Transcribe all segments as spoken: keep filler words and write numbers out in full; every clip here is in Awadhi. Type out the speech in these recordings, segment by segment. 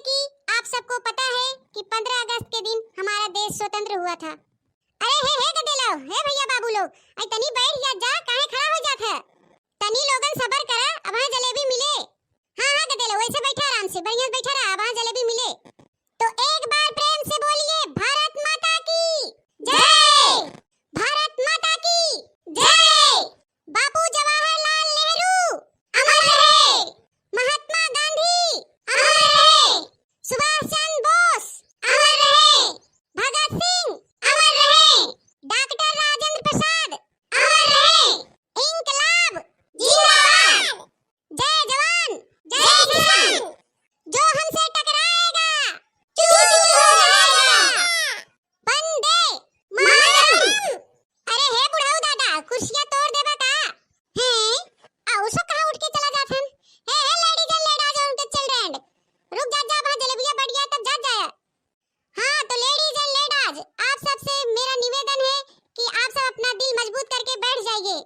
कि आप सबको पता है कि पन्द्रह अगस्त के दिन हमारा देश स्वतंत्र हुआ था। अरे हे, हे गदेलो, हे भैया बाबू लोग, आई तनी बैठ जा, जा, काहे खड़ा हो जात है? तनी लोगन सबर करा, अब हाँ जलेबी मिले। हाँ, हाँ गदेलो, वैसे बैठा आराम से, बढ़िया से बैठा रहा, अब हाँ जलेबी मिले। तो एक बार प्रेम से बोलिए, भारत माता की जय, भारत माता की जय। बापू जवाहरलाल नेहरू अमर रहे, महात्मा गांधी अमर रहे, सुभाष चंद्र बोस अमर रहे, भगत सिंह अमर रहे, डॉक्टर राजेंद्र प्रसाद अमर रहे, इंकलाब जिंदाबाद, जय जवान, जय किसान, जो हमसे टकराएगा, चूर चूर हो जाएगा। वंदे मातरम। अरे हे बुढ़ऊ दादा, कुर्सिया तोड़ देबा का? हैं? आ, उसो कहाँ उठ के चला जात हन? हे, हे, ladies and ladies, उनके children, रुक जा, जा, वहाँ जलेबिया बढ़ गया, तब जा, जाया। हाँ, तो ladies and ladies, आप सबसे मेरा निवेदन है कि आप सब अपना दिल मजबूत करके बैठ जाइए।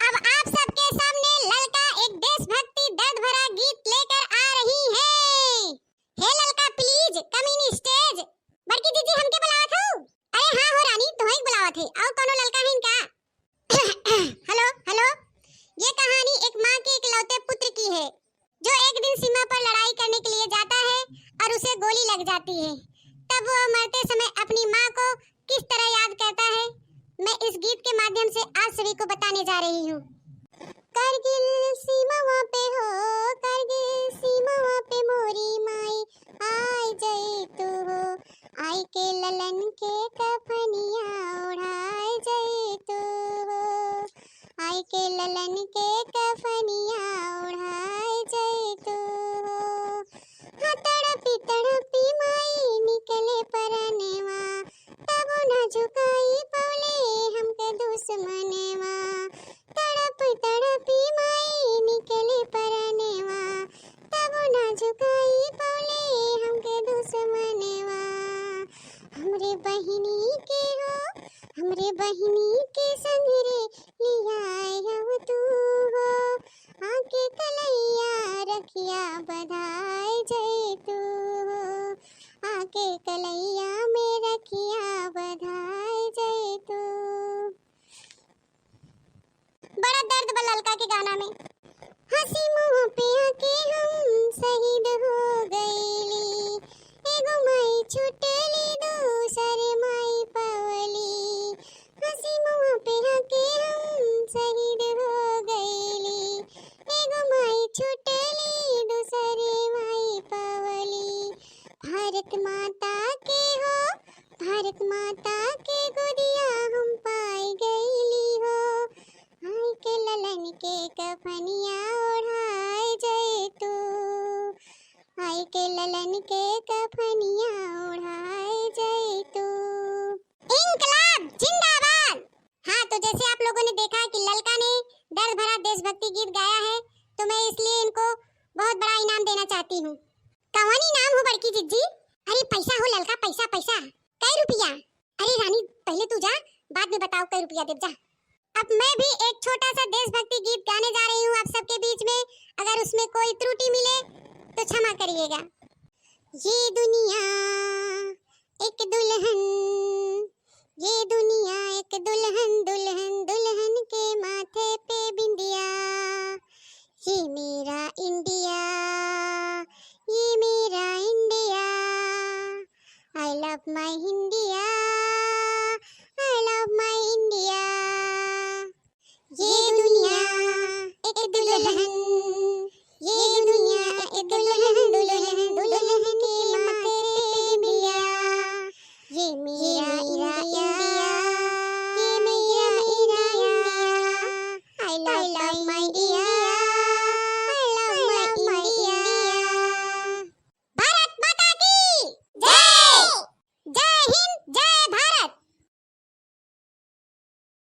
अब आप सबके सामने ललका एक देशभक्ति दर्द भरा गीत लेकर आ रही है। हे ललका, please come in stage। बड़की जीजी, हमके बुलावत हो? अरे हाँ हो रानी, तुम्हें बुलावत है। और कौनो ललका है इनका? हेलो, हेलो। ये कहानी एक माँ के इकलौते पुत्र की है, जो एक दिन सीमा पर लड़ाई करने के लिए जाता है और उसे गोली लग जाती है। तब वह मरते समय अपनी माँ को किस तरह याद करता है, मैं इस गीत के माध्यम से आप सभी को बताने जा रही हूँ। करगिल सीमावा पे हो, करगिल सीमावा पे मोरी माई, आइ जई तू हो, आइ के ललन के कफनिया ओढ़ाइ जई तू हो, आइ के ललन के कफनिया ओढ़ाइ जई तू हो। हाँ, तड़पी तड़पी माई निकले परनवा, तबो ना झुकाई पवले हमके दुश्मनवा। तड़प तड़पी माई निकले परनवा, तबो ना झुकाई पवले हमके दुश्मनवा। हमरे बहिनी के हो, हमरे बहिनी के संघरे लियाए हव तू हो, आके कलैया रखिया बधाए जय तू हो, आके कलैया में रखिया बधाए जय तू। बड़ा दर्द बा ललका के गाना में। हंसी मुँह पे आके हम शहीद हो गईली, एगो माई छुटली, दूसर माई पवली। हंसी मुँह पे आके हम शहीद हो गईली, एगो माई छुटली, दूसर माई पवली। भारत माता के हो, भारत माता के गोदिया हम पाई गईली हो, आइ के ललन के कफनिया ओढ़ाए जय तू, आइ के ललन के कफनिया ओढ़ाए जय तू। इंकलाब जिंदाबाद। हाँ, तो जैसे आप लोगों ने देखा कि ललका ने दर्द भरा देशभक्ति गीत गाया है, तो मैं इसलिए इनको बहुत बड़ा इनाम देना चाहती हूँ। कवन इनाम हो बड़की जिज्जी? अरे पैसा हो ललका, पैसा, पैसा। कै रुपया? अरे रानी, पहले तू जा, बाद में बताओ कै रुपया देब, जा। अब मैं भी एक छोटा सा देशभक्ति गीत गाने जा रही हूँ आप सबके बीच में। अगर उसमें कोई त्रुटि मिले तो क्षमा करिएगा। ये दुनिया एक दुल्हन, ये दुनिया एक दुल्हन, दुल्हन, दुल्हन के माथे पे बिंदिया। ये मेरा इंडिया, ये मेरा इंडिया। I love my India, I love my India। ये दुनिया एक दुल्हन, ये दुनिया एक दुल्हन, दुल्हन, दुल्हन के माथे पे बिंदिया। ये मेरा इंडिया, ये मेरा इंडिया। I love my